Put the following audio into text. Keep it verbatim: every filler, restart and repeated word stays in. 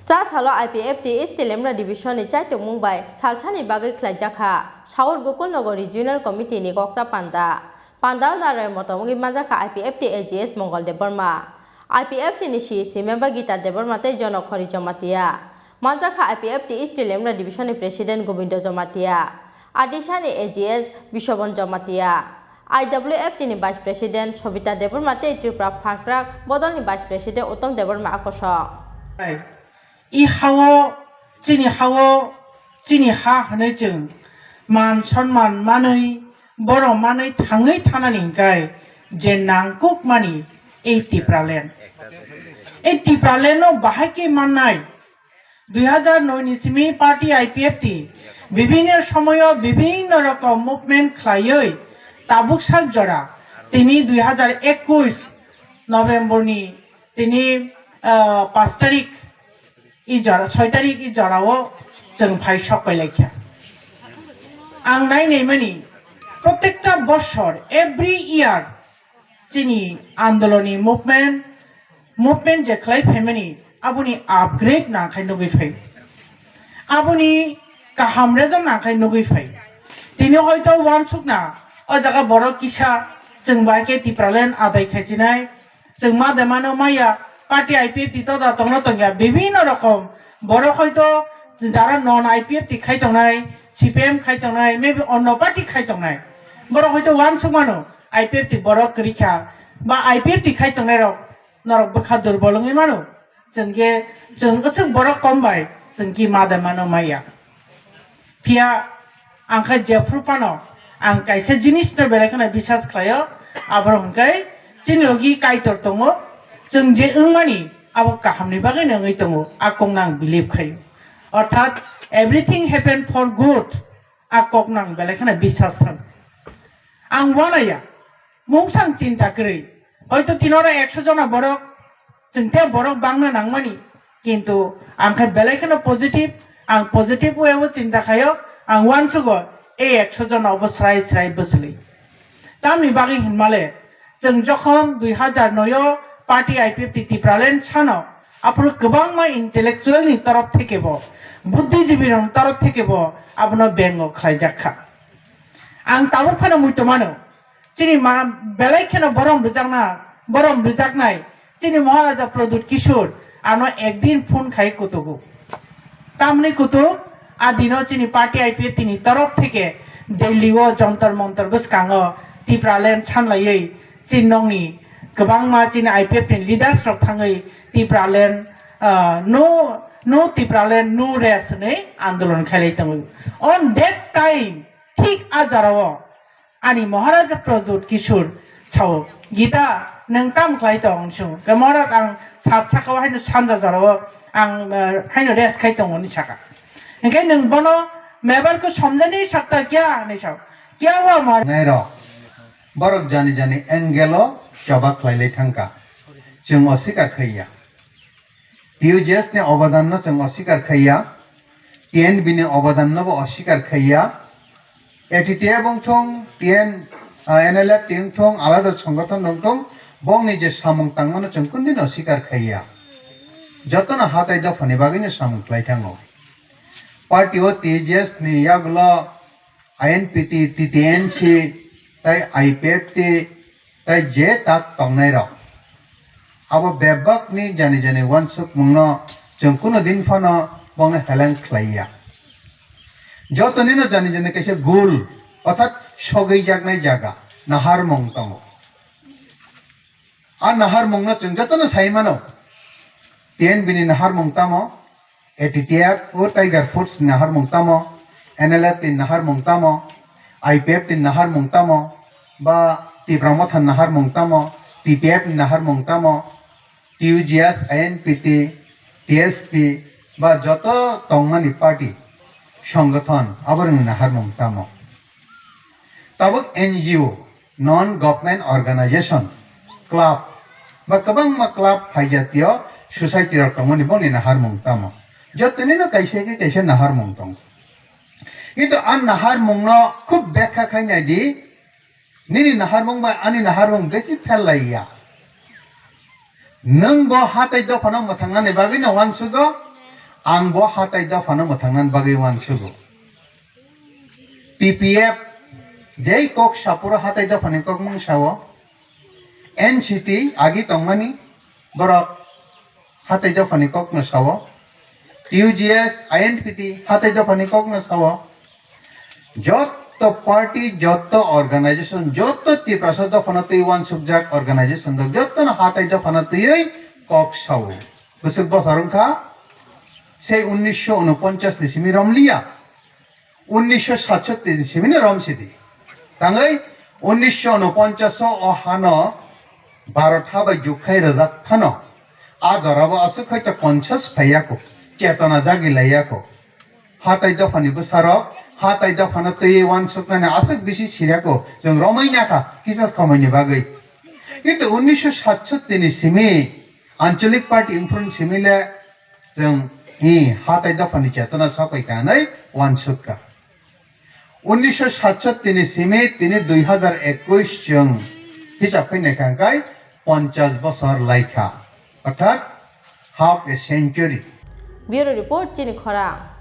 Cha salo I P F T East Telemra Division ni chaitokmung bai salsani bagwi khlaijakha South Gokulnagar Regional Committee ni kokcha panda. Pandao naroi motom wngwi manjakha I P F T A G S Mongol Debbarma, I P F T ni C E C member Gita Debbarma tei Jonok Khori Jamatia. Manjakha I P F T East Telemra Division ni President Gobindo Jamatia, Adisa ni A G S Bishoban Jamatia, I W F T ni Vice President Sobita Debbarma tei Tripura Phankrak Bodol ni Vice President Uttom Debbarma akosong. I hao, chini hao, chini ha hwnwi chwng man sonman manwi, borok manwi thangwi thanani hwnkhe je nangkukmani ei Tipraland. Ei Tipraland no bahai khe mannai. Dui hazar noi ni simi party I P F T bibhinno somoyo bibhinno rokom movement khlaiwi tabuk sak jora tini dui hazar ekush November ni tini, ah, panch tarik i jora, soi tarik i jorao chwng phai sok pai laikha. Ang nai nai mani, protekta bosor, every year, chini andoloni movement, movement je khlai phaimani, aboni upgrade nangkhai nugwi phai, aboni kaham result nangkhai nugwi phai. Tini hoito uansukna o jaga borok kisa chwng bai khe Tipraland adai khaichinai, chwng ma de mano maya, party I P F T to da tongno tongya, bibhinno rokom borok hoito jara non I P F T khai tongnai, C P M khai tongnai, maybe onno party khai tongnai, borok hoito uansuk mano I P F T borok kwrwi kha ba I P F T khai tongnai rok norok bwkha durbol wngwi mano. Chwng khe, chwng aswk borok kom bai chwng khe ma de mano maya. Phiya ang khe jephru phano ang kaisa jinis no belai kheno bisas khlaio, aboro hwnkhe chini logi Kaitor tongo, chwng je wngmani abo kahamni bagwi no wngwi tongo, a kok no ang believe khaio. Orthat everything happen for good, a kok no ang belai kheno bisas thang. Ang uanaya, mungsang chinta kwrwi. Hoito tinoro ekso jona borok, chwng tei borok bangna nangmani. Kintu ang khe belai kheno positive, ang positive way o chinta khaio, ang uansugo ei ekso jona obo srai srai bwswlwi. Tamni bagwi hinmale, chwng jokhon dui hazar noi o party I P F T Tipraland sano, aphuru kwbangma intellectual ni torof theke bo, buddhijibi rokni torof theke bo abono bengo khlaijak kha. Ang tabuk phano muitu mano, chini ma belai kheno borom rwjakna, borom rwjaknai chini Maharaja Pradyut Kishore ano ekdin phone khai kutugo. Tamni kutuk, a dino chini party I P F T ni torof theke Delhi o Jantar Mantar bwskango Tipraland sanlaiwi chini nokni kwbangma chini I P F T ni leaders rok thangwi Tipraland, ah, no, no Tipraland, no rest hwnwi andolon khailai tongo. On that time, thik a jorao ani Maharaja Pradyut Kishore sao, "Gita, nwng tam khlai tong?" Hwnwi swngo. Khe Maharaj, "Ang sat saka o haino sanja jorao ang, eh, haino rest khai tongo," hwnwi saka. Hinkhe nwng bono mebal ko somjani sakta kya hwnwi sao. Kya hua Maharaj? Nairok, borok jani jani angle o choba khlailai thangkha. Chwng osikar khaiya. T U J S ni obodan no chwng osikar khaiya, T N B ni obodan no bo osikar khaiya. A T T F wngthung, T N, ah, N L F T wngthung, alada songothon wngthung, bongni je samung tangmano chwng kundino osikar khaiya. Jotono hatai dophani bagwino samung khlai thango. Party o T U J S ni yagulo I N P T, T T N C, tei I P F T, tei je tak tongnai rok. Abo bebak ni jani jani uansukmung no chwng kuno din phano bongno heleng khlaiya. Joto nino jani jani kaisa goal, orthat sogwi jaknai jaga, naharmung tongo. A naharmung no chwng joto no sai mano. T N B ni naharmung tamo, A T T F o Tiger Force ni naharmung tamo, N L F ni naharmung tamo, I P F ni naharmung tamo, ba Tipra Motha ni naharmung tamo, T P F ni naharmung tamo, T U J S, I N P T, T S P, ba joto tongmani party, songothon, aborokni naharmung tamo. Tabuk N G O, non government organization, club, ba kwbangma club phaijatio society rok tongmani bongni naharmung tamo. Jotonino kaisa khe kaisa naharmung tongo. Kintu a naharmung no khub bekha khai nai di, nini naharmung bai ani naharmung besi phel lai ya. Nwng bo hatai dophano mwthangnani bagwi no uansugo, Ang bo hatai dophano mwthangnani bagwi uansugo. T P F jei kok sapuro hatai dophani kok mung sao, N C T agi tongmani borok hatai dophani kokno sao, T U G S, I N P T hatai dophani kokno sao. Jotto party, jotto organization, jotto Tiprasa dophano twi uansukjak organization rok jottono hatai dophano twiwi kok sao. Bwswk bosor wngkha, sei unnisho unoponchas ni simi romliya, unnisho satsotti ni simi no romsidi. Tangwi unnisho unoponchas o hano Bharat ha bai jukkhai rwjak phano, a jorabo aswk hai to conscious phaiya kho, chetona jagi laiya kho. Hatai dophani bwsarok hatai dophano twiwi uansuknani aswk bisi sirya kho, chwng romwi nakha kisa somoini bagwi. Kintu unnisho satsotti ni simi Anchalik Party wngphuru simi le chwng i hatai dophani chetona sopai ka hwnwi uansukha. Unnisho satsotti ni simi tini dui hazar ekwis chwng hisab khe naikha hwnkhe ponchas bosor laikha, orthat half a century. Bureau Report, Chini Khorang.